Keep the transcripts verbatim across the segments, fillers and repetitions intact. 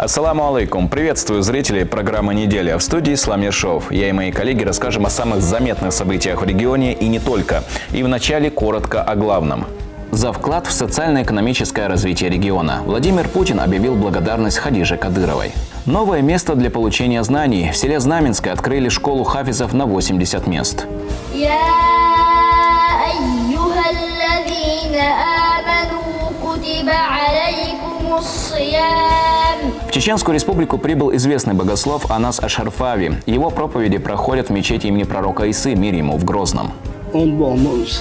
Ассаламу алейкум! Приветствую зрителей программы «Неделя». В студии Ислам Ершов. Я и мои коллеги расскажем о самых заметных событиях в регионе и не только. И вначале коротко о главном. За вклад в социально-экономическое развитие региона Владимир Путин объявил благодарность Хадиже Кадыровой. Новое место для получения знаний. В селе Знаменское открыли школу хафизов на восемьдесят мест. يا أيها الذين آمنوا كتب عليكم الصيام. В Чеченскую Республику прибыл известный богослов Анас Ашарфави. Его проповеди проходят в мечети имени пророка Исы, мир ему, в Грозном. Он бомбомс.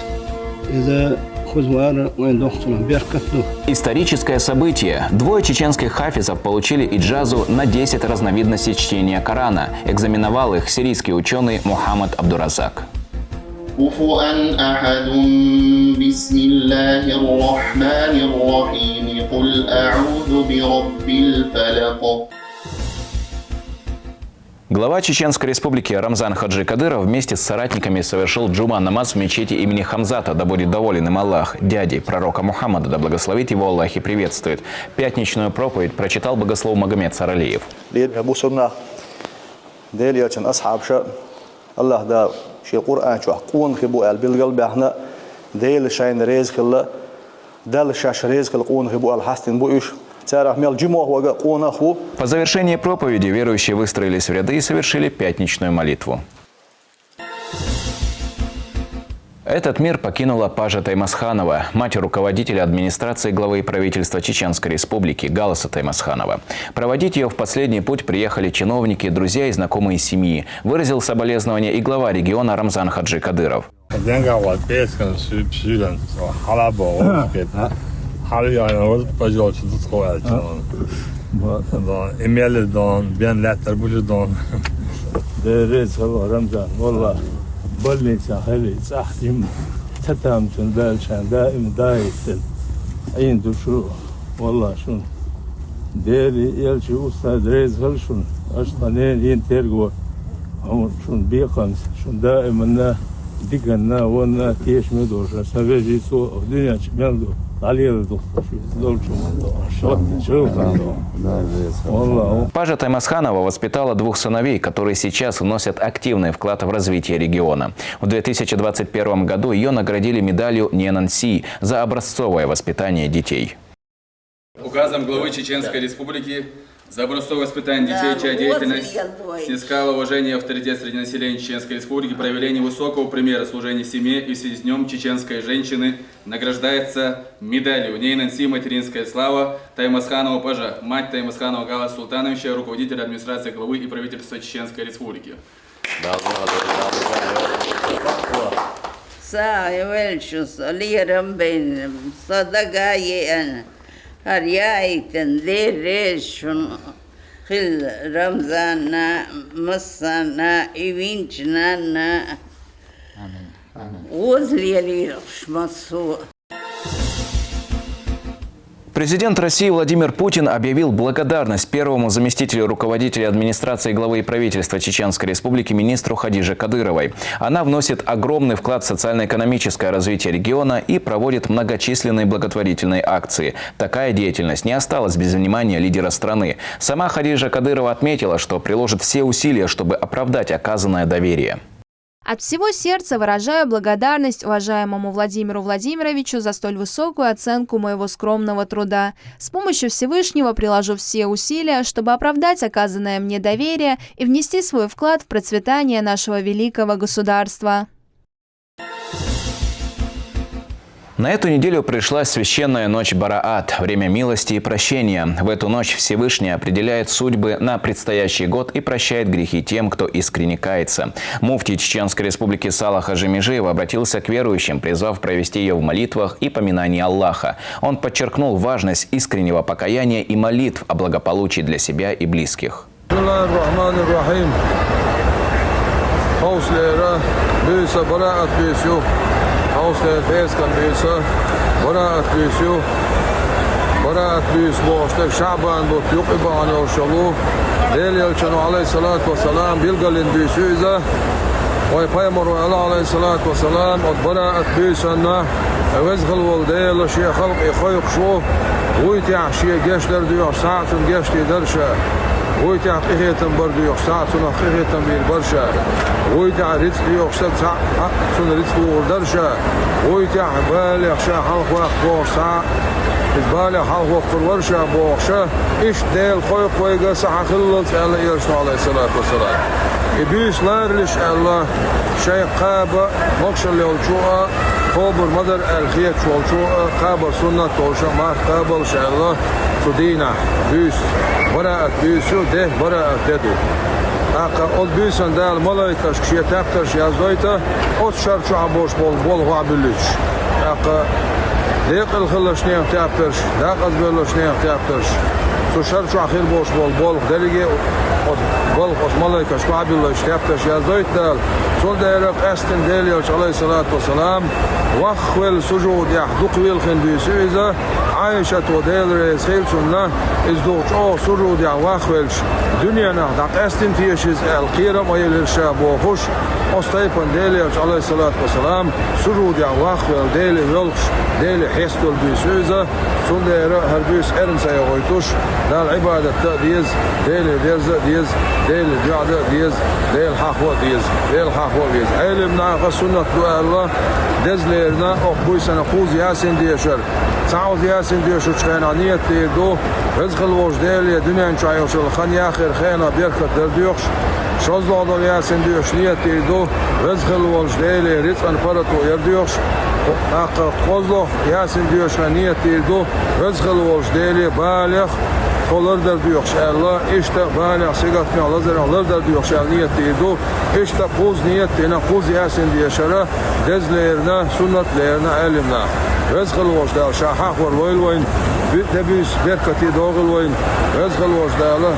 Из-за хузвара он дохтуна беркатну. Историческое событие. Двое чеченских хафизов получили иджазу на десять разновидностей чтения Корана. Экзаменовал их сирийский ученый Мухаммад Абдуразак. كفوا أحد. بسم الله الرحمن الرحيم. قل أعوذ برب الفلق. Глава Чеченской Республики Рамзан Хаджи Кадыров вместе с соратниками совершил джума намаз в мечети имени Хамзата, да будет доволен им Аллах, дяди пророка Мухаммада, да благословит его Аллах и приветствует. Пятничную проповедь прочитал богослов Магомед Саралиев. Лермех бусурнах, Дела елчан асхьабша, Аллах Дала ший Къуръан чохь къонахий бу аьлла билгал баьхна, Дела шайна реза хилла, Далла шаьш реза хилла къонахий бу аьлла хьастина бу уьш. Царах мел жимох вага къонах ву. По завершении проповеди верующие выстроились в ряды и совершили пятничную молитву. Этот мир покинула Пажа Таймасханова, мать руководителя администрации главы и правительства Чеченской Республики Галаса Таймасханова. Проводить ее в последний путь приехали чиновники, друзья и знакомые семьи. Выразил соболезнования и глава региона Рамзан Хаджи Кадыров. Денга вот пескан сюрен, халабо, хали я вот пожалуйста тут хватит. Да, имели дон, бен леттер бужи дон. Дерез хало Рамзан, валла, больница хали, цахтим, татам тун дальчан, даим даитен. Ин душу, валла, шун. Дели елчи уста дерез хал шун, аштанен ин терго. Шун бекъамс, шун даиманна, диганна, ванна, тешме доша, савежи со, дуьнен чу мел ду, дӀалела духтуш, долчу мел ду, шот, чуьлхан ду. Валла. Пажа Таймасханова воспитала двух сыновей, которые сейчас вносят активный вклад в развитие региона. В две тысячи двадцать первом году ее наградили медалью Ненан Си за образцовое воспитание детей. Указом главы Чеченской Республики за образцовое воспитание детей, чья деятельность снискала уважение и авторитет среди населения Чеченской Республики, проявление высокого примера служения семье и в связи с Днем чеченской женщины награждается медалью Нейнан Си «Материнская слава» Таймасханова Пажа, мать Таймасханова Гала Султановича, руководителя администрации главы и правительства Чеченской Республики. Са велчу, со лерам бен, со дага еан, хар яйтан, дерреш шун хил Рамзанна, массанна, и винчнанна. Возле лирш массу. Президент России Владимир Путин объявил благодарность первому заместителю руководителя администрации главы и правительства Чеченской Республики министру Хадиже Кадыровой. Она вносит огромный вклад в социально-экономическое развитие региона и проводит многочисленные благотворительные акции. Такая деятельность не осталась без внимания лидера страны. Сама Хадижа Кадырова отметила, что приложит все усилия, чтобы оправдать оказанное доверие. От всего сердца выражаю благодарность уважаемому Владимиру Владимировичу за столь высокую оценку моего скромного труда. С помощью Всевышнего приложу все усилия, чтобы оправдать оказанное мне доверие и внести свой вклад в процветание нашего великого государства. На эту неделю пришла священная ночь Бараат, время милости и прощения. В эту ночь Всевышний определяет судьбы на предстоящий год и прощает грехи тем, кто искренне кается. Муфтий Чеченской Республики Салах Хаджи Межиев обратился к верующим, призвав провести ее в молитвах и поминании Аллаха. Он подчеркнул важность искреннего покаяния и молитв о благополучии для себя и близких. بسم الله الرحمن الرحيم. Хьовсалера буьйса бараат буьйса ю. Хьовсалера пӀераскан буьйса бараат буьйса ю. Бараат буьйса бохуш дерг ШаӀбан бутт юкъа бахьана йолуш йолу. Делан Элчано, Ӏалайхиссалату вассалам, билгалйина буьйса ю иза. Вайн пайхамаро аьлла, Ӏалайхиссалату вассалам, оцу бараат буьйсанна Веза хилла волу Дела Шен халкъе кхойкхуш ву. Вуй тӀехь шен гечдар доьхуш, цхьаъ цунна гечдийр дара ша. Вуй тӀехь къинхетам бар доьхуш, цхьаъ цунах къинхетам бийр бара ша. Вуй тӀехь рицкъ доьхуш, цхьаъ цунна рицкъ бухур дара ша. Вуй тӀехь балех ша хьалхаваккха бохуш, цхьаъ иза балех хьалхавоккхур вара ша бохуш. Иштта Дела кхойкху вайга, са хьан хиллалц, аьлла Элчано, Ӏалайхиссалату вассалам. И буьйса ларалаш аьлла, шайн кхаба могашалла йолчо а, кхобур ма дара аьлла хеташ волчо а, кхабар суннат долуш а, марха кхабалаш аьлла, цу дийнахь буьйса бараат буьйса ю, де бараат де ду. ТӀаккха оцу буьйсанна Дала малайкашка шен тептарш яздойту, оцу шар чохь болуш болу болх охьабуьллуьйтуш. ТӀаккха декъала хиллачу нехан тептарш, декъаза бевллачу нехан тептарш, цу шар чохь хир болуш болу болх дерриге а оцу балха оцу малайкашка охьабуьллуьйтуш тептарш яздойту Дала. Цундела къаьсттина Делан Элча, Ӏалайхиссалату вассалам, вахвелла сужудехь дукха вилхина буьйса ю иза, Ӏайшата, Дела реза хила цунна, иза дукха чӀогӀа сужудехь вахвелча, дуьненах дӀакъаьстина теша иза аьлла, кхерам а елира ша бохуш, оцу тайпана Делан Элча, Ӏалайхиссалату вассалам, сужудехь вахвелла, Деле воьлхуш, Деле хьесталуш буьйса ю иза, цундела хӀара буьйса эрна ца яхуьйтуш, Далла Ӏибадат дан а деза, Деле дерза а деза, Деле дуьхьа дан а деза, Дела хьахо а деза, Дела хьахо а веза. Ӏелам наха суннат ду аьлла, деза лерина, окху буьйсанна кхузза ясин дешар. Цхьа кхузза ясин доьшучу хенахь нийят дийр ду, Веза хила волчу Деле дуьнен чохь йолчу хан яххера хенан беркат дар доьхуш, шозлагӀа долу ясин доьшуш нийят дийр ду, Веза хила волчу Деле рицкъан паргӀато яр доьхуш, тӀаккха кхозлагӀа ясин доьшуш нийят дийр ду, Веза хила волчу Деле балех тхо лардар доьхуш аьлла, иштта балех, сингаттамех, лазарех лардар доьхуш аьлла нийят дийр ду, иштта кхузза нийят дина, кхузза ясин дешара, деза лерина, суннат лерина Ӏелам наха. Веза хила волчу Дала ша хьахор лойла вайна, буьту де буьйса беркате догӀийла вайна. Веза хила волчу Дала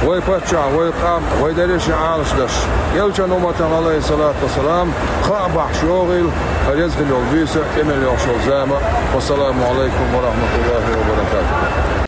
вай паччахь, вай къам, вай дерриш а Ӏалашдарш, Элчан умматан, Ӏалайхиссалату вассалам, кхаъ бахьаш йогӀийла, хӀара еза хила йолу буьйса, тӀемал йолуш йолу зама. Вассаламу Ӏалайкум ва рахьматуллахӀи ва баракатухӀ.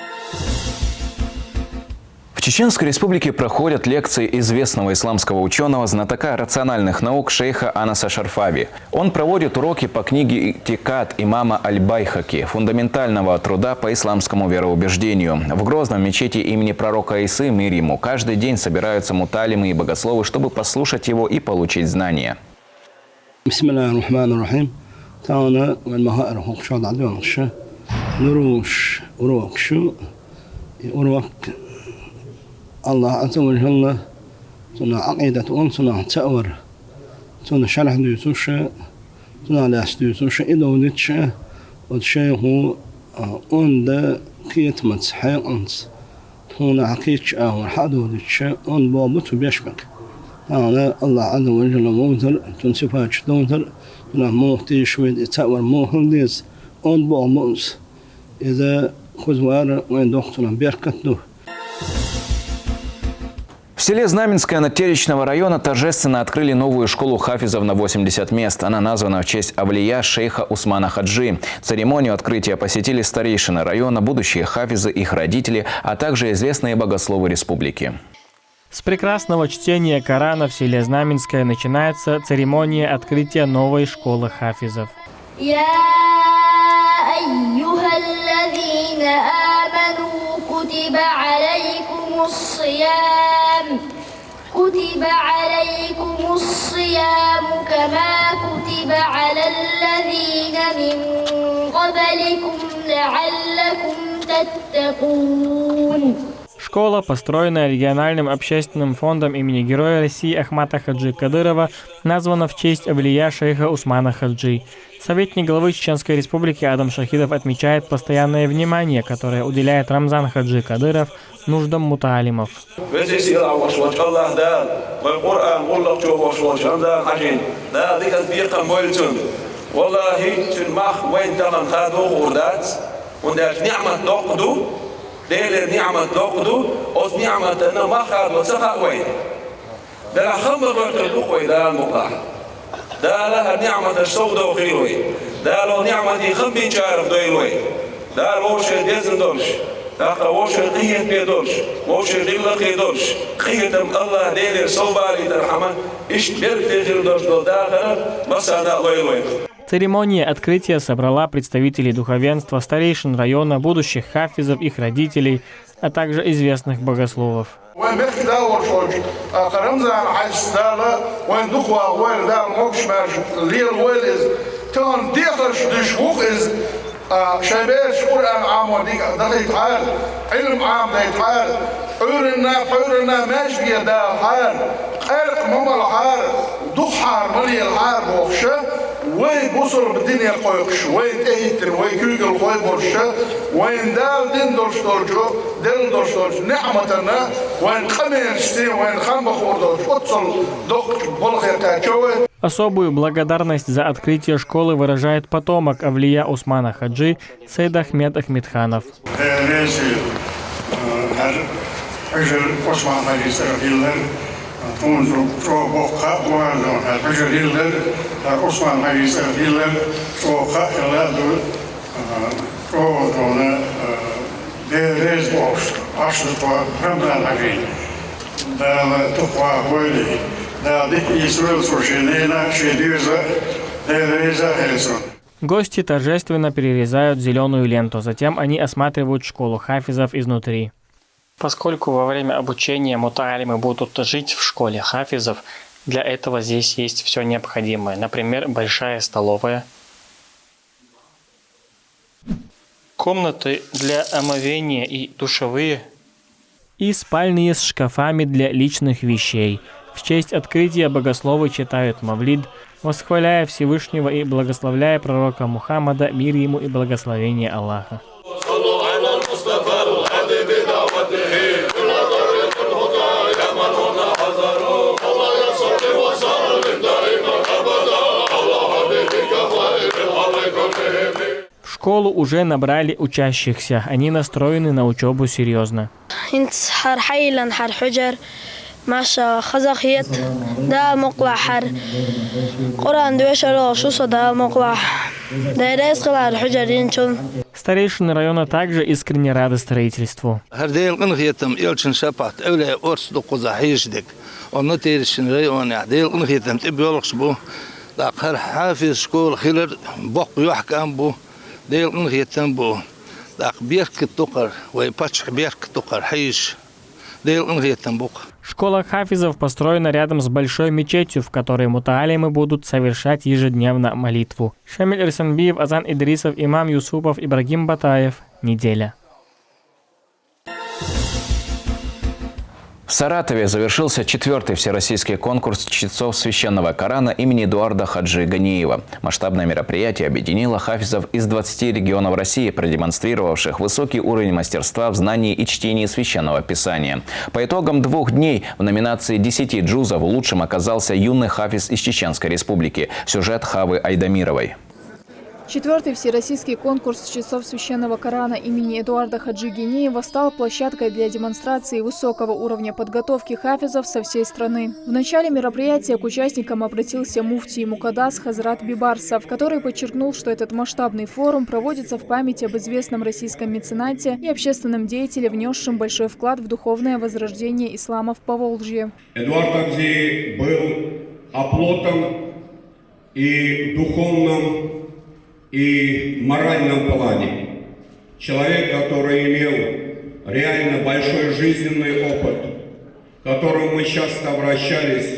В Чеченской Республике проходят лекции известного исламского учёного, знатока рациональных наук шейха Анаса Шарфаби. Он проводит уроки по книге «Итикад» имама Аль-Байхаки, фундаментального труда по исламскому вероубеждению. В Грозном, в мечети имени пророка Исы, мир ему, каждый день собираются муталимы и богословы, чтобы послушать его и получить знания. Бисмиллахир-рахманир-рахим. Тахана вайн ма-хаъара хӀокху чохь дӀадоьлхуш ду дуруш, урокаш ю. И урок Аллах Ӏазза ва Жалла цунах Ӏакъидат олу, цунах цхьаъ вар, цунна шархь дуьйцуш, цунах лаьцна дуьйцуш, и довзуьйтуш, оцу шайхо, а, онда кхетамца, хьекъалца, тхуна хьан кхетча агӀор хьа а довзуьйтуш, онда боху бу цу бешмак. Тахана Аллах Ӏазза ва Жалла вовзар, цуьнан сифаташ довзар, цунах муха тешаш веза, и цхьаъ вар муха хила деза, онда боху бу иза. Иза кхуза вара вайн доккха цунах беркат ду. В селе Знаменское Надтеречного района торжественно открыли новую школу хафизов на восемьдесят мест. Она названа в честь авлия шейха Усмана Хаджи. Церемонию открытия посетили старейшины района, будущие хафизы, их родители, а также известные богословы республики. С прекрасного чтения Корана в селе Знаменское начинается церемония открытия новой школы хафизов. يا أيها الذين آمنوا كتب عليكم الصيام، كتب عليكم الصيام كما كتب على الذين من قبلكم لعلكم تتقون. Школа, построенная региональным общественным фондом имени Героя России Ахмата Хаджи Кадырова, названа в честь авлия шейха Усмана Хаджи. Советник главы Чеченской Республики Адам Шахидов отмечает постоянное внимание, которое уделяет Рамзан Хаджи Кадыров нуждам муталимов. Веза-сийлахь волуш волчу Аллах Дала, вайн Къуръан гӀуллакх чу волуш волчу Рамзан Хьаьжин Дала диканца бекхам бойла цунна. Валлахи, цуьнан мах вайна тахана хадо хуур дац, хӀунда аьлча ниӀмат доккха ду, Делера ниӀмат доккха ду, оцу ниӀматана мах хадо ца хаьа вайна. Делахь хам ма-гӀоьртур ду-кх вай Дала мукъалахь. Дала хӀара ниӀматаш совдохийла вай. Дала оцу ниӀматийн хам бинчарах дойла вай. Дала вовшийн безам долуш, тӀаккха вовшийн къинхетаме долуш, вовшийн гӀиллакхе долуш, къинхетам Аллах Делера совбалийтархьама, иштта беркате хир долуш долу дахар массарна а лойла вайна. Церемония открытия собрала представителей духовенства, старейшин района, будущих хафизов, их родителей, а также известных богословов. Вайн мехкда волчу, а, Рамзан хьаьжас Дала вайн дукха вахавойла, Дала могуш-маьрша лелавойла иза. Тахана дехарш деш вух иза, а, шайн бераш Къуръан Ӏамо дика дахийтахьара, Ӏилма Ӏамадайтахьара, Ӏуьйранна, пхьуьйранна маьждиге далахьара, къаьркъа ма малахьара, дукхахьара ма лелахьара бохуша, вай бусалба дине кхойкхуш, вай тӀехӀиттина, вай куьйгалхой болуша, вайна Дала дина долуш долчу, делла долуш долчу неӀматана, вайн къамелашца, вайн хам бахор долчу оццул доккхачу балхе кхаьчча вай. Особую благодарность за открытие школы выражает потомок авлия Усмана Хаджи Сайдахмед Ахмедханов. Дела реза, э, хӀара хьуьжар Усман Хаджи цӀарах хилар, э, тхуна чӀогӀа боккха хаа бу, хӀара хьуьжар хилар, хӀара Усман Хаджи цӀарах хилар, чӀогӀа хаа хилла ду, э, чӀогӀа тхуна, э, Дела реза бохуш, Ӏаш ду тхо Рамзан Хаджина. Дала дукха вахавойла, Дала дика ийсавойла цо шен ненах, шен доьзалах, Дела реза а хуьлда цунна. Гости торжественно перерезают зелёную ленту, затем они осматривают школу хафизов изнутри. Поскольку во время обучения мутаалимы будут жить в школе хафизов, для этого здесь есть всё необходимое. Например, большая столовая, комнаты для омовения и душевые. И спальни с шкафами для личных вещей. В честь открытия богословы читают мавлид, восхваляя Всевышнего и благословляя пророка Мухаммада, мир ему и благословение Аллаха. В школу уже набрали учащихся, они настроены на учёбу серьёзно. ХӀинца хӀара хьайиллина хӀара хьуьжар, маша, хаза хета, Дала мукъалахь хӀара. Къуръан доьшур волуш ву со, Дала мукъалахь. Дела реза хила хӀара хьуьжар йинчунна. Старейшины района также искренне рады строительству. ХӀара Делан къинхетам, элчан шапаӀат, эвлаяй орца ду кхузахь хьийзаш дерг. Оцу старейшин районехь Делан къинхетам тӀебоьлхуш бу. ТӀаккха хӀара хьафиз школа хилар боккха йохкам бу, Делан къинхетам бу. ТӀаккха беркат ду-кх хӀара, вай паччахьан беркат ду-кх хӀара хьийзаш. Делан къинхетам бу-кх. Школа хафизов построена рядом с большой мечетью, в которой мутаалимы будут совершать ежедневно молитву. Шамиль Эрсанбиев, Азан Идрисов, Имам Юсупов, Ибрагим Батаев. Неделя. В Саратове завершился четвёртый всероссийский конкурс чтецов Священного Корана имени Эдуарда Хаджи Ганеева. Масштабное мероприятие объединило хафизов из двадцати регионов России, продемонстрировавших высокий уровень мастерства в знании и чтении Священного Писания. По итогам двух дней в номинации десяти джузов лучшим оказался юный хафиз из Чеченской Республики. Сюжет Хавы Айдамировой. Четвёртый всероссийский конкурс чтецов Священного Корана имени Эдуарда Хаджи Генеева стал площадкой для демонстрации высокого уровня подготовки хафизов со всей страны. В начале мероприятия к участникам обратился муфтий Мукаддас Хазрат Бибарсов, который подчеркнул, что этот масштабный форум проводится в память об известном российском меценате и общественном деятеле, внесшем большой вклад в духовное возрождение ислама в Поволжье. Эдуард Хаджи был оплотом и в духовном, и в моральном плане. Человек, который имел реально большой жизненный опыт, к которому мы часто обращались,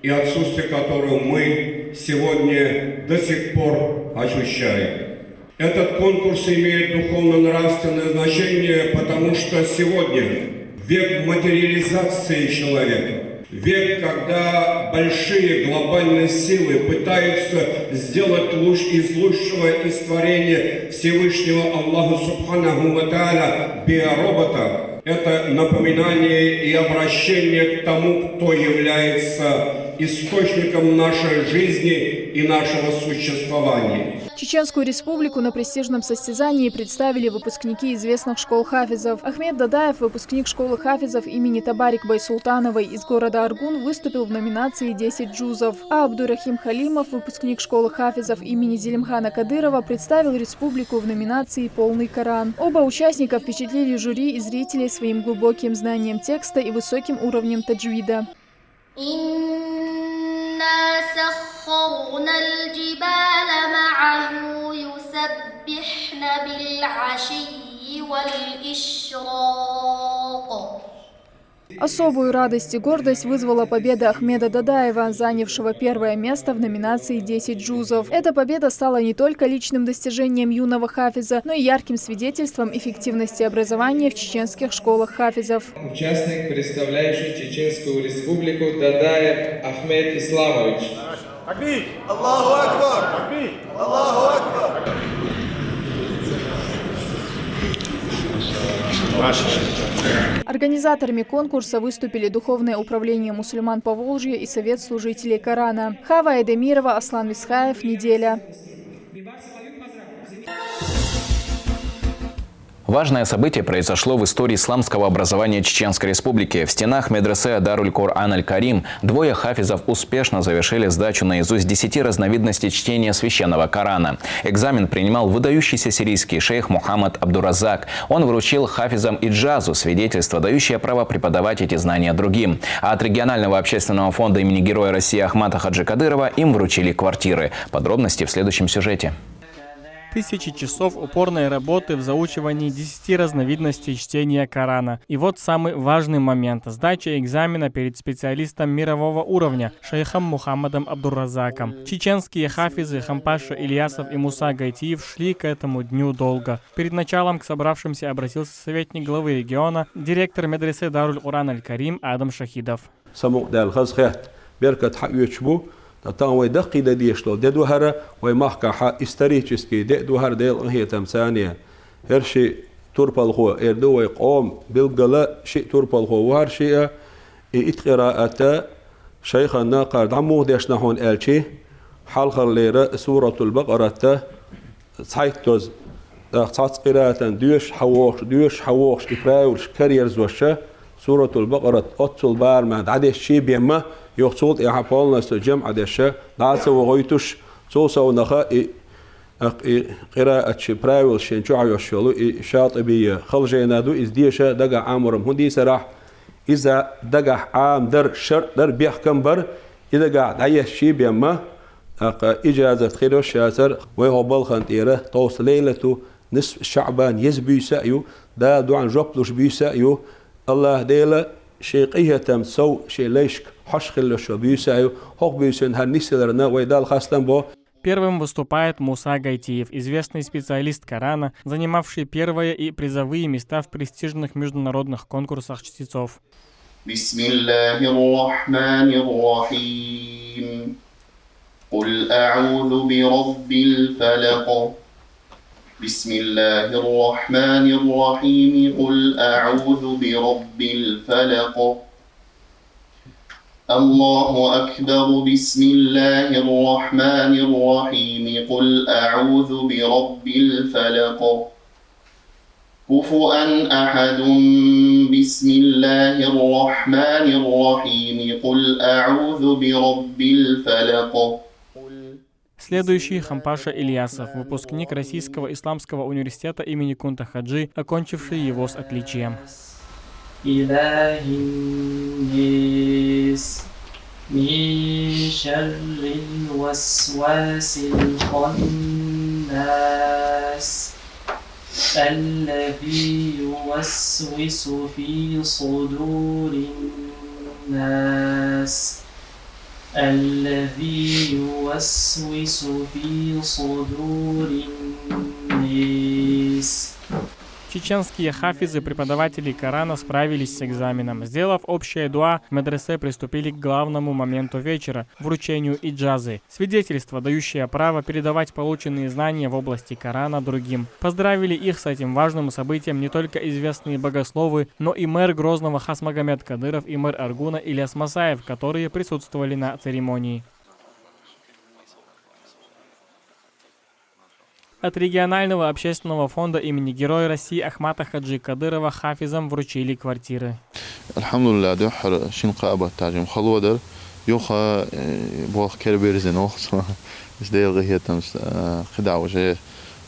и отсутствие которого мы сегодня до сих пор ощущаем. Этот конкурс имеет духовно-нравственное значение, потому что сегодня век материализации человека, век, когда большие глобальные силы пытаются сделать луч из лучшего из творения Всевышнего Аллаха Субханаху ва Тааля биоробота, это напоминание и обращение к тому, кто является источником нашей жизни и нашего существования. Чеченскую Республику на престижном состязании представили выпускники известных школ хафизов. Ахмед Дадаев, выпускник школы хафизов имени Табарик Байсултановой из города Аргун, выступил в номинации «десять джузов», а Абдурахим Халимов, выпускник школы хафизов имени Зелимхана Кадырова, представил республику в номинации «Полный Коран». Оба участника впечатлили жюри и зрителей своим глубоким знанием текста и высоким уровнем таджвида. إن إنا سخرنا الجبال معه يسبحن بالعشي والإشراق. Особую радость и гордость вызвала победа Ахмеда Дадаева, занявшего первое место в номинации «Десять джузов». Эта победа стала не только личным достижением юного хафиза, но и ярким свидетельством эффективности образования в чеченских школах хафизов. Участник, представляющий Чеченскую Республику, Дадаев Ахмед Исламович. Такбир! Аллаху Акбар! Такбир! Аллаху Акбар! Организаторами конкурса выступили Духовное управление мусульман Поволжья и Совет служителей Корана. Хава Айдемирова, Аслан Висхаев, «Неделя». Важное событие произошло в истории исламского образования Чеченской Республики. В стенах медресе Даруль Коран Аль Карим двое хафизов успешно завершили сдачу наизусть десяти разновидностей чтения священного Корана. Экзамен принимал выдающийся сирийский шейх Мухаммад Абдуразак. Он вручил хафизам иджазу, свидетельство, дающее право преподавать эти знания другим. А от регионального общественного фонда имени Героя России Ахмата Хаджи Кадырова им вручили квартиры. Подробности в следующем сюжете. Тысячи часов упорной работы в заучивании десяти разновидностей чтения Корана. И вот самый важный момент — сдача экзамена перед специалистом мирового уровня, шейхом Мухаммадом Абдурразаком. Чеченские хафизы Хампаша Ильясов и Муса Гайтиев шли к этому дню долго. Перед началом к собравшимся обратился советник главы региона, директор медресе Даруль Коран Аль Карим Адам Шахидов. Самукъадаьлла хаза хетта, беркат хьаоьцуш бу. Ткъа тахан вай даккхийда дезаш дола де ду хӀара, вай махкахьа исторически де а ду хӀара, Делан къахетамца. ХӀара шиъ турпалхо, эр ду вай къоман билггала шиъ турпалхо ву хӀара шиъ. И итт къираат шайхана кхара дӀа муха дешна хьона аьлча, хьалхаллера Суратул Бакъарат цхьайттаза, тӀаккха цхьацца къираатана доьшуш хьавогӀуш, доьшуш хьавогӀуш, и правилаш караерзош, Суратул Бакъарат оццул барамехь дӀадешча бен ма, юха цул тӀаьхьа полностью жамӀ деш, дӀа а ца вохуьйтуш, цул совнаха и, тӀаккха и къираат шин правилаш шен чохь йош йолу и ШатӀибия халжайна ду, иза деша дагахь Ӏамор-м хӀун дийцарахь, иза дагахь Ӏамадар шартӀ дар, бехкам бар, и дагахь дӀаешча бен ма, тӀаккха ижазат хир йолуш яцара. Вай хӀокху балхана тӀера тховса лайлату нисф ШаӀбан еза буьйса а ю, Дала дуьхьал жоп луш буьйса а ю. АллахӀ Дела шен къинхетам сов шен лайшка хьош хилла йолу буьйса а ю. ХӀокху буьйсанна хӀара нисъяларна вай Далла хастам бо. Первым выступает Муса Гайтиев, известный специалист Корана, занимавший первое и призовые места в престижных международных конкурсах чтецов. بسم الله الرحمن الرحيم. قل أعوذ برب الفلق. بسم الله الرحمن الرحيم. قل أعوذ برب الفلق. الله أكبر. بسم الله الرحمن الرحيم. قل أعوذ برب الفلق. كفؤا أحد. بسم الله الرحمن الرحيم. قل أعوذ برب الفلق. Следующий — Хампаша Ильясов, выпускник Российского исламского университета имени Кунта-Хаджи, окончивший его с отличием. إله الناس، من شر الوسواس الخناس، الذي يوسوس في صدور الناس، الذي يوسوس في صدور الناس. Чеченские хафизы, преподаватели Корана, справились с экзаменом. Сделав общее дуа, в медресе приступили к главному моменту вечера — вручению иджазы, свидетельство, дающее право передавать полученные знания в области Корана другим. Поздравили их с этим важным событием не только известные богословы, но и мэр Грозного Хасмагомед Кадыров и мэр Аргуна Ильяс Масаев, которые присутствовали на церемонии. От регионального общественного фонда имени Героя России Ахмата Хаджи Кадырова хафизам вручили квартиры. الحمد لله, дуьххьара шина-кхаа баттахь жима хало дара. Юха, э, болх кара бирзина вахча, иза Делан къинхетамца, э, кхидӀа уже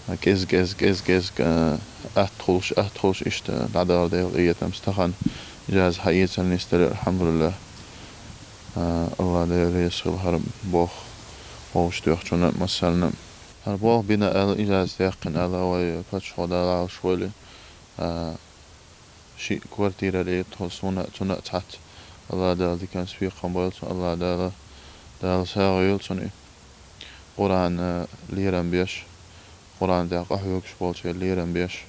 кӀезиг-кӀезиг, кӀезиг-кӀезиг, э, атта хуьлуш, атта хуьлуш, иштта дӀадахара Делан къинхетамца тахана иджаза хьаэцар нисдара, الحمد لله. А, Аллах Дела реза хила хӀара болх вовшахтоьхначунна а, массарна а. ХӀара болх бина аьлла, ижазат яьккхина аьлла, вай паччахьо, Дала Ӏалаш войла, а, шиъ квартирара и тхо, цунна, цунна а цхьацца. Аллах Дала диканца бекхам бойла цунна, Аллах Дала, Дала сагӀа йойла цунна и. Къуръан, а, лерам беш, Къуръан тӀа къахьоьгуш болчеран лерам беш,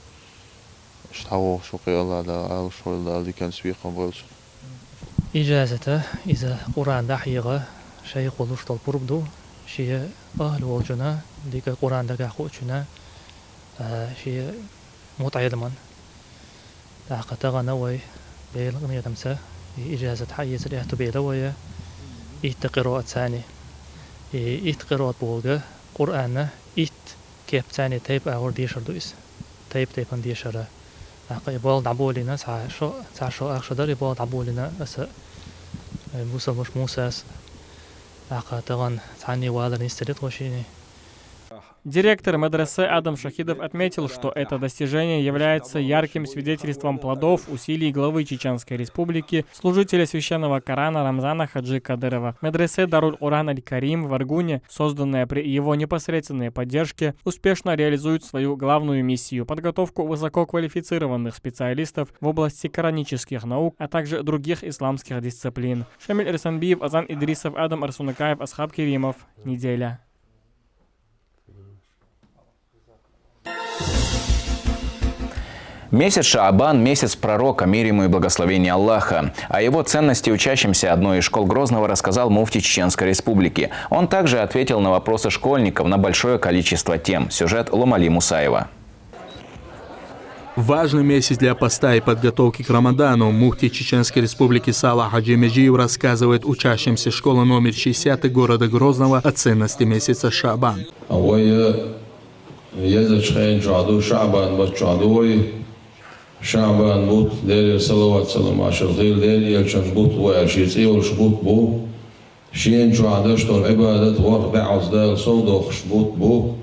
иштта хьавогӀуш ву-кх и, Аллах Дала Ӏалаш войла, Дала диканца бекхам бойла цунна. Ижазата, иза Къуръан дӀахьеха шайх волуш долу пурба ду, шен ахӀлу волчунна, дика Къуръан дагахь хуучунна, а, шен мутаӀеллиман. ТӀаккха тахана вай Делан къинхетамца и ижазат хьаэцар аьтту бела вай, итт къираат царна. И итт къираат бохург Къуръанан итт кеп царна тайпа агӀор дешар ду иза. Тайп-тайпана дешар. ТӀаккха и болх дӀаболийна, цхьа шо, цхьа шо ах шо дара и болх дӀаболийна аса, э, бусалба вешас Мусас. ТӀаккха тахана цхьанне валар нисделира тхо шена. Директор медресе Адам Шахидов отметил, что это достижение является ярким свидетельством плодов усилий главы Чеченской Республики, служителя Священного Корана Рамзана Хаджи Кадырова. Медресе Даруль-Куран Аль-Карим в Аргуне, созданная при его непосредственной поддержке, успешно реализует свою главную миссию — подготовку высококвалифицированных специалистов в области коранических наук, а также других исламских дисциплин. Шамиль Рисанбиев, Азан Идрисов, Адам Арсунакаев, Асхаб Керимов. Неделя. Месяц Шаабан — месяц пророка, мир ему и благословение Аллаха. О его ценности учащимся одной из школ Грозного рассказал муфтий Чеченской Республики. Он также ответил на вопросы школьников на большое количество тем. Сюжет Лумали Мусаева. Важный месяц для поста и подготовки к Рамадану. Муфтий Чеченской Республики Салах Хаджи Межиев рассказывает учащимся школы номер шестьдесят города Грозного о ценности месяца Шаабан. Вай езачу хенан чохь ду, Шаабан бутт чохь ду вай. Шаабан бутт Делера салават-салам Ӏалайхи хуьлда, Делан элчан бутт бу аьлла, шен цӀе йолуш бутт бу. Шена чохь деш долу Ӏибадат ворхӀ бӀе Ӏоза Дала совдоккхуш бутт бу.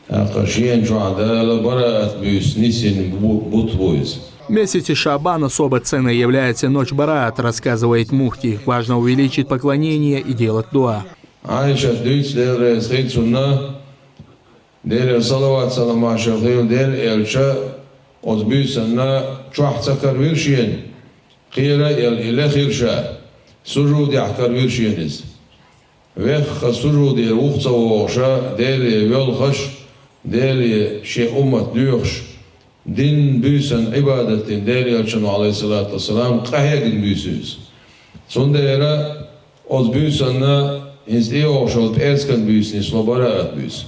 ТӀаккха шена чохь Дала бараат буьйса нисйина бу-, бутт бу иза. В месяце Шаабан особо ценной является ночь Бараат, рассказывает муфтий. Важно увеличить поклонение и делать дуа. Ӏайшат дуьйцу, Дела реза хила цунна, Делера салават-салам Ӏалайхи хуьлда, Делан элча оцу буьйсанна чохь ца каравира шена, кхера а елла, и лехира ша, сужудехь каравира шена иза. Вехха сужудера вуха ца вогӀуша, Деле воьлхуш, Деле шен уммат доьхуш, дин, буьйсанна Ӏибадат дина Делан элчано, Ӏалайхиссалату вассалам, къахьегна буьйса иза. Цундела оцу буьйсанна хӀинца тӀейогӀуш йолу пӀераскан буьйса нисло, бараат буьйса.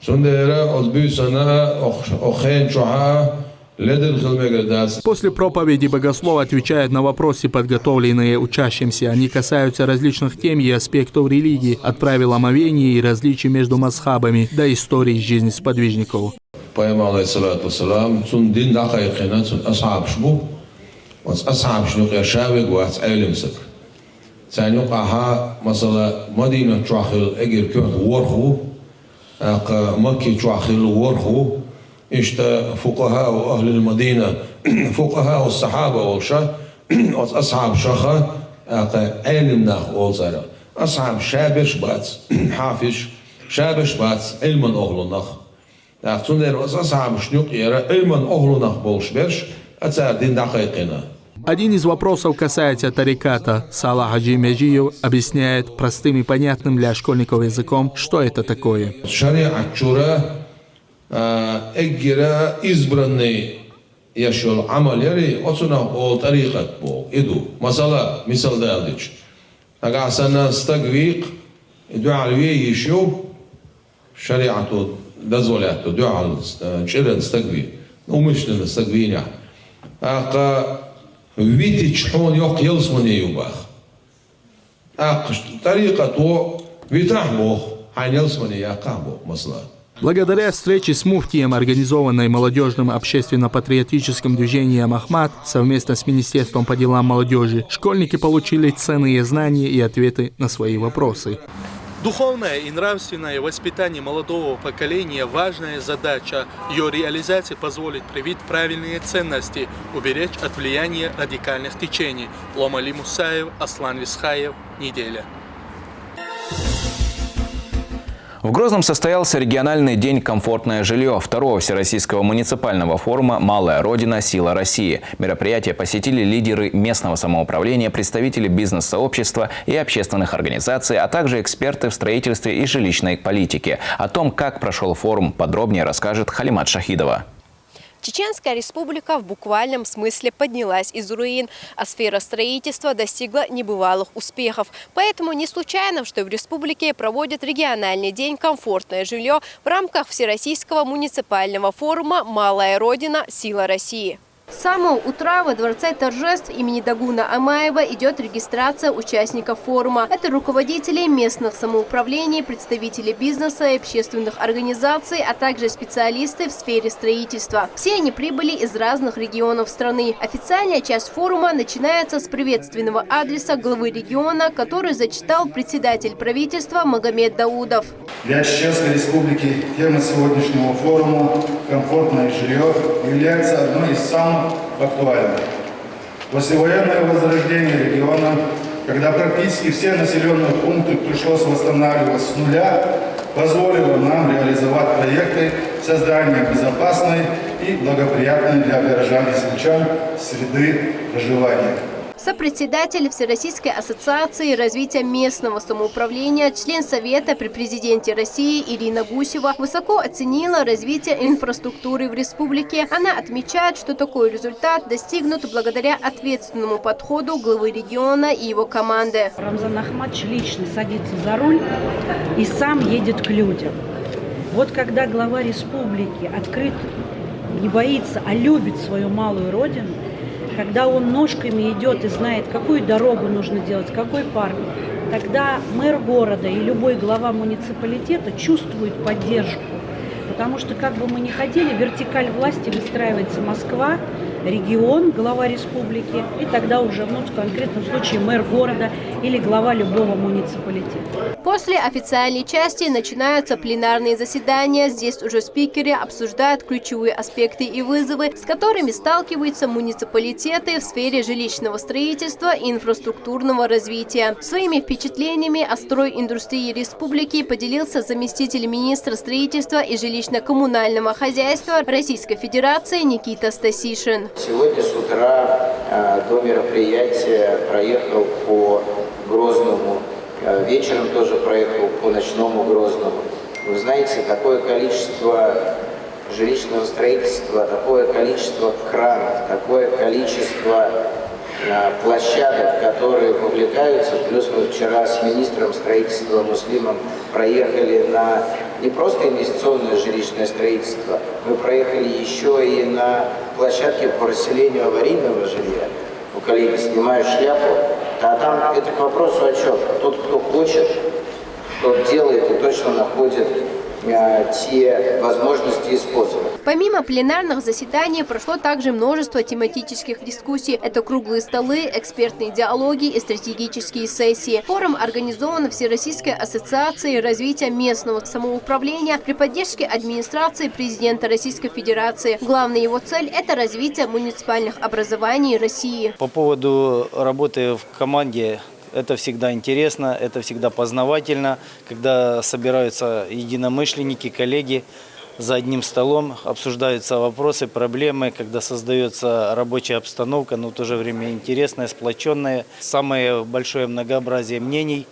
Цундела оцу буьйсанна а, окх-, окху хенан чохь а ледара хила мегар дац. После проповеди богослов отвечает на вопросы, подготовленные учащимся. Они касаются различных тем и аспектов религии, от правил омовения и различий между мазхабами до истории жизни сподвижников. Пайхамар, Ӏалайхиссалату вассалам, цунна дин дӀакхайкхина цуьнан асхьабаш бу. Оцу асхьабашна юкъера ша верг вац Ӏелам стаг. Царна юкъахь, масала, Мадинат чохь хилла эггара коьрта ворхӀ ву, тӀаккха Макки чохь хилла ворхӀ ву, иштта фукъахау ахьлил Мадина, фукъахау сахьаба олуш, оцу асхьабашах, тӀаккха Ӏелам нах олу цара. Асхьабаш ша берш бац хьафизаш, ша берш бац Ӏилман охьлунах. ТӀаккха цундела оцу асхьабашна юкъера Ӏилман охьлунах болуш берш, а цара дин дӀакхайкхина. Один из вопросов касается тариката. Салах Хаджи Межиев объясняет простым и понятным для школьников языком, что это такое. ШариӀат чуьра, а, эггара избранный еш йолу Ӏамал яри, оцунах олу тарикат боху. И ду. Масала, мисал далийча, нагахь санна стаг вийкх, и дуьхьал вен йиш ю, шариӀато дозволят до дуьхьал, э, чӀиран стаг вийна, умышленно стаг вийнехь. ТӀаккха витича хьуна йоккха ялсамани ю баха. ТӀаккха тарикъато витахь боху, хьайна ялсамани яккхахь боху, масала. Благодаря встрече с муфтием, организованной молодёжным общественно-патриотическим движением «Ахмат» совместно с Министерством по делам молодёжи, школьники получили ценные знания и ответы на свои вопросы. Духовное и нравственное воспитание молодого поколения — важная задача. Ее реализация позволит привить правильные ценности, уберечь от влияния радикальных течений. Ломали Мусаев, Аслан Висхаев, «Неделя». В Грозном состоялся региональный день «Комфортное жилье» второго Всероссийского муниципального форума «Малая Родина. Сила России». Мероприятие посетили лидеры местного самоуправления, представители бизнес-сообщества и общественных организаций, а также эксперты в строительстве и жилищной политике. О том, как прошел форум, подробнее расскажет Халимат Шахидова. Чеченская республика в буквальном смысле поднялась из руин, а сфера строительства достигла небывалых успехов. Поэтому не случайно, что в республике проводят региональный день «Комфортное жилье» в рамках Всероссийского муниципального форума «Малая Родина. Сила России». С самого утра во Дворце торжеств имени Дагуна Амаева идет регистрация участников форума. Это руководители местных самоуправлений, представители бизнеса и общественных организаций, а также специалисты в сфере строительства. Все они прибыли из разных регионов страны. Официальная часть форума начинается с приветственного адреса главы региона, который зачитал председатель правительства Магомед Даудов. Для Чеченской Республики тема сегодняшнего форума «Комфортное жилье» является одной из самых актуальных. Послевоенное возрождение региона, когда практически все населенные пункты пришлось восстанавливать с нуля, позволило нам реализовать проекты создания безопасной и благоприятной для горожан и сельчан среды проживания. Сопредседатель Всероссийской ассоциации развития местного самоуправления, член Совета при президенте России Ирина Гусева высоко оценила развитие инфраструктуры в республике. Она отмечает, что такой результат достигнут благодаря ответственному подходу главы региона и его команды. Рамзан Ахматович лично садится за руль и сам едет к людям. Вот когда глава республики открыт, не боится, а любит свою малую родину, когда он ножками идет и знает, какую дорогу нужно делать, какой парк, тогда мэр города и любой глава муниципалитета чувствует поддержку. Потому что, как бы мы ни хотели, вертикаль власти выстраивается Москва, регион, глава республики и тогда уже, ну, в конкретном случае мэр города или глава любого муниципалитета. После официальной части начинаются пленарные заседания. Здесь уже спикеры обсуждают ключевые аспекты и вызовы, с которыми сталкиваются муниципалитеты в сфере жилищного строительства и инфраструктурного развития. Своими впечатлениями о стройиндустрии республики поделился заместитель министра строительства и жилищно-коммунального хозяйства Российской Федерации Никита Стасишин. Сегодня с утра э, до мероприятия проехал по Грозному, э, вечером тоже проехал по ночному Грозному. Вы знаете, такое количество жилищного строительства, такое количество кранов, такое количество э, площадок, которые вовлекаются. Плюс мы вчера с министром строительства Муслимом проехали на не просто инвестиционное жилищное строительство, мы проехали еще и на площадке по расселению аварийного жилья. Ну, коллеги, снимаю шляпу. А там это к вопросу о чем? Тот, кто хочет, тот делает и точно находит э, те возможности и способы. Помимо пленарных заседаний прошло также множество тематических дискуссий. Это круглые столы, экспертные диалоги и стратегические сессии. Форум организован Всероссийской ассоциацией развития местного самоуправления при поддержке администрации президента Российской Федерации. Главная его цель — это развитие муниципальных образований России. По поводу работы в команде, это всегда интересно, это всегда познавательно, когда собираются единомышленники, коллеги за одним столом, обсуждаются вопросы, проблемы, когда создается рабочая обстановка, но в то же время интересная, сплоченная. Самое большое многообразие мнений,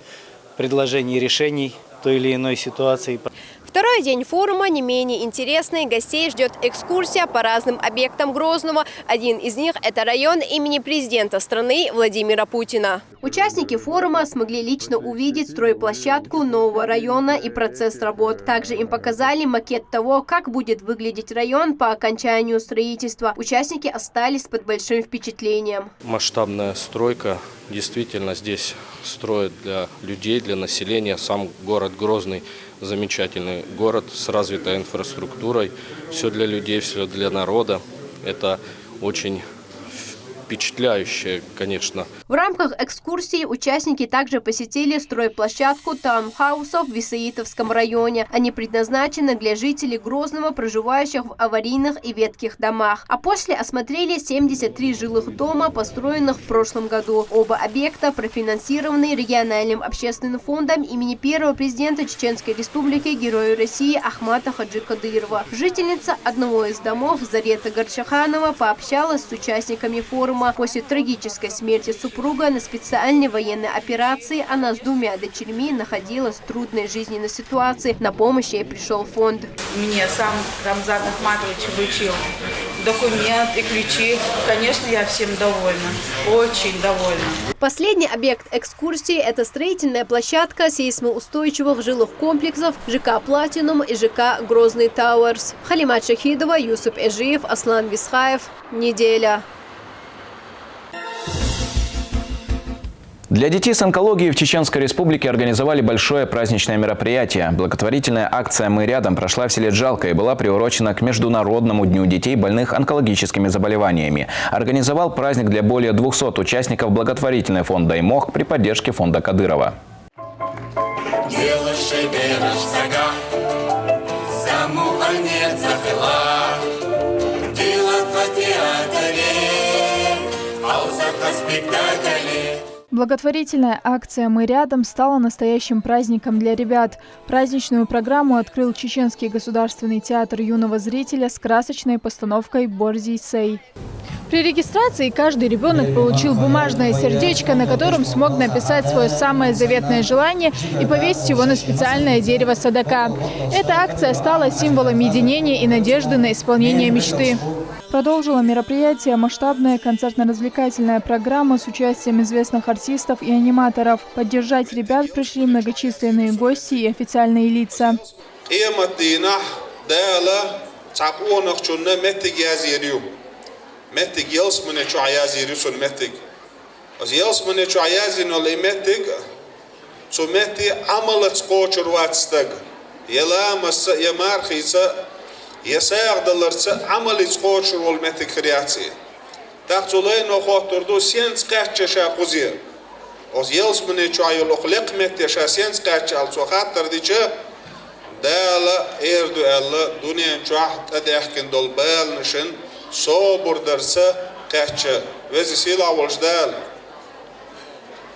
предложений, решений той или иной ситуации. Второй день форума не менее интересный. Гостей ждет экскурсия по разным объектам Грозного. Один из них — это район имени президента страны Владимира Путина. Участники форума смогли лично увидеть стройплощадку нового района и процесс работ. Также им показали макет того, как будет выглядеть район по окончанию строительства. Участники остались под большим впечатлением. Масштабная стройка. Действительно, здесь строят для людей, для населения. Сам город Грозный — замечательный город с развитой инфраструктурой. Все для людей, все для народа. Это очень Впечатляющее, конечно. В рамках экскурсии участники также посетили стройплощадку таунхаусов в Исаитовском районе. Они предназначены для жителей Грозного, проживающих в аварийных и ветхих домах. А после осмотрели семьдесят три жилых дома, построенных в прошлом году. Оба объекта профинансированы региональным общественным фондом имени первого президента Чеченской Республики, Героя России Ахмата Хаджи Кадырова. Жительница одного из домов Зарета Горчаханова пообщалась с участниками форума. После трагической смерти супруга на специальной военной операции она с двумя дочерьми находилась в трудной жизненной ситуации. На помощь ей пришел фонд. Мне сам Рамзан Ахматович вручил документ и ключи. Конечно, я всем довольна. Очень довольна. Последний объект экскурсии — это строительная площадка сейсмоустойчивых жилых комплексов ЖК «Платинум» и ЖК «Грозный Тауэрс». Халимат Шахидова, Юсуп Эжиев, Аслан Висхаев. Неделя. Для детей с онкологией в Чеченской Республике организовали большое праздничное мероприятие. Благотворительная акция «Мы рядом» прошла в селе Джалка и была приурочена к Международному дню детей, больных онкологическими заболеваниями. Организовал праздник для более двухсот участников благотворительный фонд «Даймохк» при поддержке фонда Кадырова. Благотворительная акция «Мы рядом» стала настоящим праздником для ребят. Праздничную программу открыл Чеченский государственный театр юного зрителя с красочной постановкой «Борзий Сей». При регистрации каждый ребенок получил бумажное сердечко, на котором смог написать свое самое заветное желание и повесить его на специальное дерево садака. Эта акция стала символом единения и надежды на исполнение мечты. Продолжила мероприятие масштабная концертно-развлекательная программа с участием известных артистов и аниматоров. Поддержать ребят пришли многочисленные гости и официальные лица. Къематдийнахь Дала цхьа къонахчунна меттиг язйийр ю. Меттиг ялсмане чохь язйийр ю цунна меттиг. Оцу ялсмане чохь язйина йолу и меттиг, цу метте Ӏамалца кхочур вац стаг. Я ламазца, я мархица, я сагӀа даларца Ӏамалца кхочур волу меттиг хир яц и. ТӀаккха цу лайно хоттур ду, сенца кхаьчча ша кхузе. Оцу ялсмане чохь йолу окху лекха метте ша сенца кхаьчча аьлла цо хаттар дича, Дала эр ду аьлла, дуьнен чохь тӀедаьхкина долу баланашна собар дарца кхаьчча. Веза сийлахь волчу Дала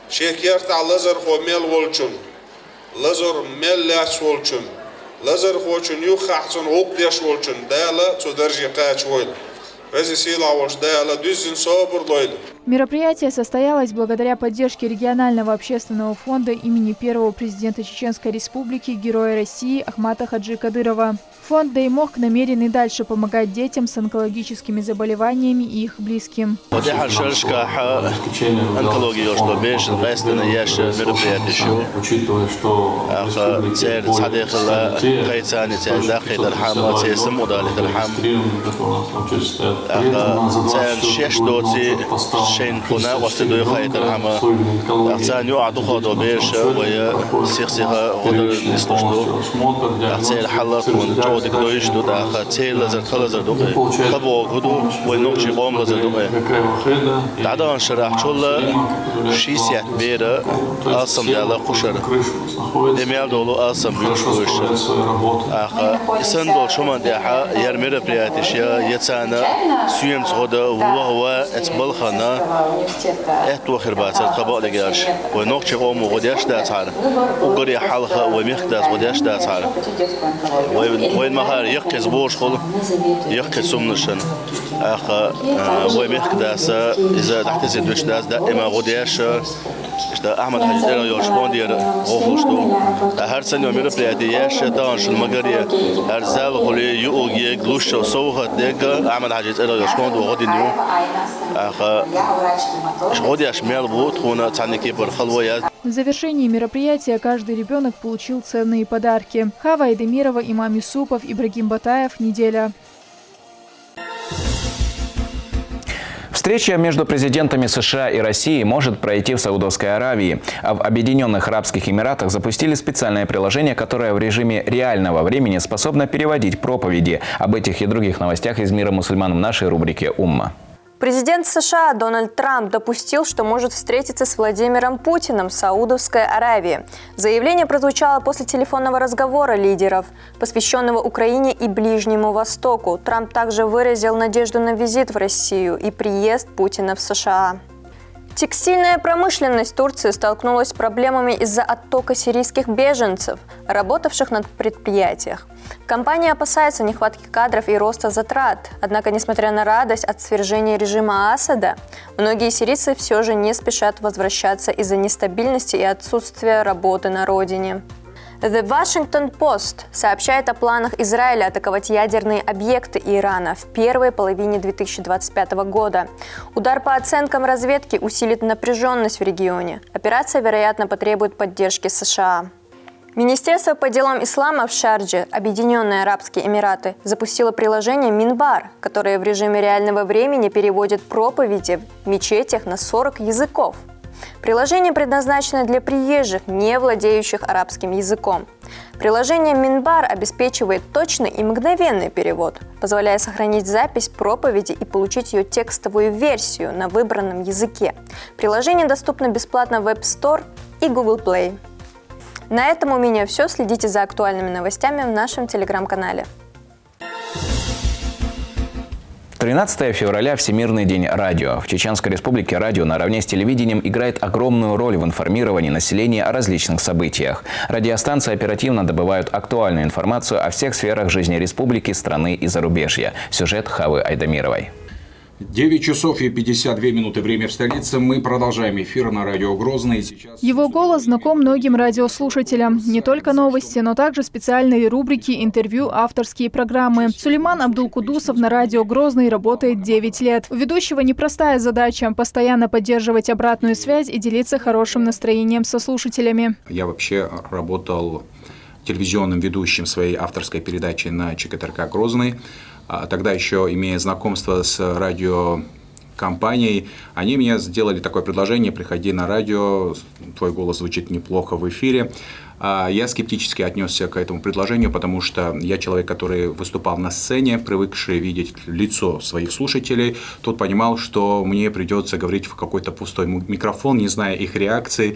Шен кертахь лазархо мел волчун, лазар мел лаьцна волчун, лазархочун юххехь цунна гӀуллакх деш волчун Дала цу дарже кхачавойла. Веза сийлахь волчу Дала дуьззина собар лойла. Мероприятие состоялось благодаря поддержке регионального общественного фонда имени первого президента Чеченской Республики, Героя России Ахмата Хаджи Кадырова. Фонд «Даймохк» намерен и дальше помогать детям с онкологическими заболеваниями и их близким. Оцу тӀаьхьарчу шерашкахь онкологи йолуш долу бешан къаьсттина еш мероприятеш ю. ТӀаккха церан цхьа де хилла кхайцарна церан даккхийтархьама, церан самукъадалийтархьама. ТӀаккха церан шеш доций шайна кху накъостий дуй хаийтархьама. ТӀаккха царна юкъахь дукха долу бераш вай сих-сиха гӀо дар нислуш ду. ТӀаккха церан хьал тхуна чӀогӀа дика дойуш ду, тӀаккха церан лазар тхан лазар ду-кх и. Тхан бохург хӀун ду, вай нохчийн къоман лазар ду-кх и. ДӀадаханчу шарахь чул шийсет бер алсамдаьлла кху шарахь. И мел долу алсам буьйлуш бу уьш. ТӀаккха и санна долчу хӀуманна тӀехь яра мероприятеш я, я царна соьмаца гӀо дан, ваха ван оцу балхана аьтто хир бацара тхан бакъдерг аьлча. Вай нохчийн къомо гӀо деш дацахьара, уггаре хьалха вай мехкадас гӀо деш дацахьара. Вай, вайна ма-хаъара, яккхийца бохуш хуьлу, яккхийца хӀуманашна. ТӀаккха, а, вай мехкадас иза дӀатесна дуьтуш дац, даима гӀо деш, иштта Ахьмад-Хьаьжин цӀерах йолчу фондера гӀо хуьлуш ду. ТӀаккха хӀара санна йолу мероприятие еш, тахана шуна ма-гарра, хӀара зал хуьлий, юург ерг, луш йолу совгӀат дерг Ахьмад-Хьаьжин цӀерах йолчу фондо гӀо дина ю. ТӀаккха гӀо деш мел бу тхуна цхьана кепара хала ван яц. В завершении мероприятия каждый ребёнок получил ценные подарки. Хава Айдемирова, Имам Юсупов, Ибрагим Батаев. Неделя. Встреча между президентами США и России может пройти в Саудовской Аравии, а в Объединённых Арабских Эмиратах запустили специальное приложение, которое в режиме реального времени способно переводить проповеди. Об этих и других новостях из мира мусульман в нашей рубрике «Умма». Президент США Дональд Трамп допустил, что может встретиться с Владимиром Путиным в Саудовской Аравии. Заявление прозвучало после телефонного разговора лидеров, посвященного Украине и Ближнему Востоку. Трамп также выразил надежду на визит в Россию и приезд Путина в США. Текстильная промышленность Турции столкнулась с проблемами из-за оттока сирийских беженцев, работавших на предприятиях. Компания опасается нехватки кадров и роста затрат. Однако, несмотря на радость от свержения режима Асада, многие сирийцы все же не спешат возвращаться из-за нестабильности и отсутствия работы на родине. The Washington Post сообщает о планах Израиля атаковать ядерные объекты Ирана в первой половине две тысячи двадцать пятого года. Удар, по оценкам разведки, усилит напряженность в регионе. Операция, вероятно, потребует поддержки США. Министерство по делам ислама в Шардже, Объединенные Арабские Эмираты, запустило приложение Минбар, которое в режиме реального времени переводит проповеди в мечетях на сорок языков. Приложение предназначено для приезжих, не владеющих арабским языком. Приложение Минбар обеспечивает точный и мгновенный перевод, позволяя сохранить запись проповеди и получить ее текстовую версию на выбранном языке. Приложение доступно бесплатно в App Store и Google Play. На этом у меня все. Следите за актуальными новостями в нашем Telegram-канале. Тринадцатое февраля — Всемирный день радио. В Чеченской Республике радио наравне с телевидением играет огромную роль в информировании населения о различных событиях. Радиостанции оперативно добывают актуальную информацию о всех сферах жизни республики, страны и зарубежья. Сюжет Хавы Айдамировой. Девять часов и пятьдесят две минуты, время в столице. Мы продолжаем эфир на радио Грозный. Сейчас Его голос знаком многим радиослушателям. Не только новости, но также специальные рубрики, интервью, авторские программы. Сулейман Абдулкудусов на радио Грозный работает девять лет. У ведущего непростая задача — постоянно поддерживать обратную связь и делиться хорошим настроением со слушателями. Я вообще работал телевизионным ведущим своей авторской передачи на ЧКТРК «Грозный». А тогда еще, имея знакомство с радиокомпанией, они мне сделали такое предложение: «Приходи на радио, твой голос звучит неплохо в эфире». А я скептически отнесся к этому предложению, потому что я человек, который выступал на сцене, привыкший видеть лицо своих слушателей. Тут понимал, что мне придется говорить в какой-то пустой микрофон, не зная их реакции.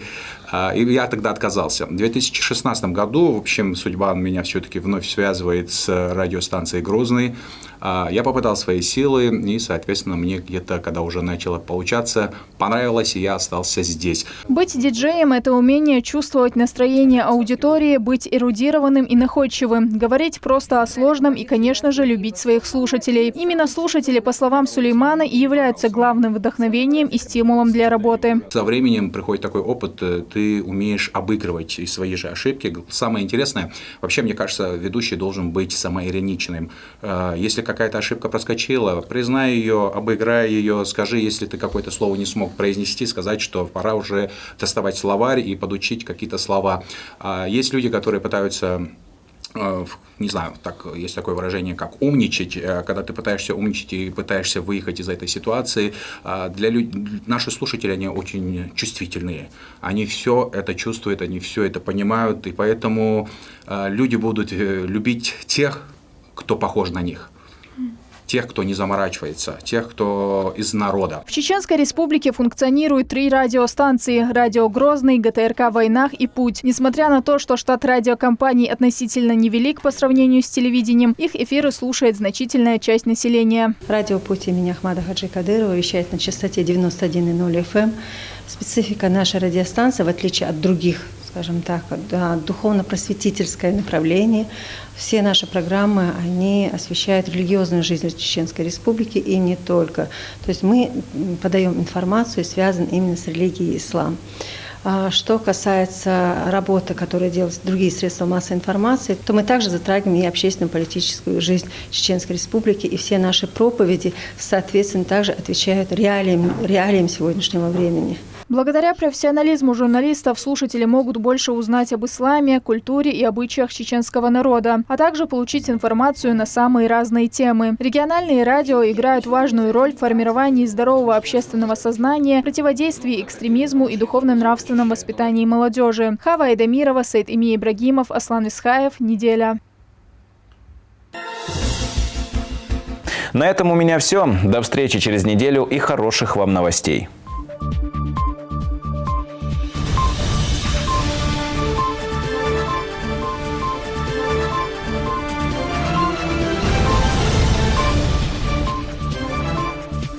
А, и я тогда отказался. В две тысячи шестнадцатом году, в общем, судьба меня все-таки вновь связывает с радиостанцией «Грозный». А, я попытал свои силы, и, соответственно, мне где-то, когда уже начало получаться, понравилось, и я остался здесь. Быть диджеем — это умение чувствовать настроение аудитории, быть эрудированным и находчивым, говорить просто о сложном и, конечно же, любить своих слушателей. Именно слушатели, по словам Сулеймана, и являются главным вдохновением и стимулом для работы. Со временем приходит такой опыт, э, ты умеешь обыгрывать и свои же ошибки. Самое интересное, вообще, мне кажется, ведущий должен быть самоироничным. Э, если какая-то ошибка проскочила, признай ее, обыграй ее, скажи, если ты какое-то слово не смог произнести, сказать, что пора уже доставать словарь и подучить какие-то слова. А есть люди, которые пытаются, э, не знаю, так, есть такое выражение, как умничать, э, когда ты пытаешься умничать и пытаешься выехать из этой ситуации. А для люд... Наши слушатели, они очень чувствительные. Они все это чувствуют, они все это понимают, и поэтому э, люди будут э, любить тех, кто похож на них, тех, кто не заморачивается, тех, кто из народа. В Чеченской Республике функционируют три радиостанции: радио Грозный, ГТРК Вайнах и Путь. Несмотря на то, что штат радиокомпаний относительно невелик по сравнению с телевидением, их эфиры слушает значительная часть населения. Радио Путь имени Ахмада Хаджи Кадырова вещает на частоте девяносто один и ноль FM. Специфика нашей радиостанции, в отличие от других, скажем так, духовно-просветительское направление. Все наши программы, они освещают религиозную жизнь Чеченской Республики и не только. То есть мы подаем информацию, связанную именно с религией ислам. А что касается работы, которая делается другие средства массовой информации, то мы также затрагиваем и общественно-политическую жизнь Чеченской Республики, и все наши проповеди, соответственно, также отвечают реалиям, реалиям сегодняшнего времени. Благодаря профессионализму журналистов слушатели могут больше узнать об исламе, культуре и обычаях чеченского народа, а также получить информацию на самые разные темы. Региональные радио играют важную роль в формировании здорового общественного сознания, противодействии экстремизму и духовно-нравственном воспитании молодежи. Хава Айдамирова, Саид Ими Ибрагимов, Аслан Исхаев. Неделя. На этом у меня все. До встречи через неделю и хороших вам новостей.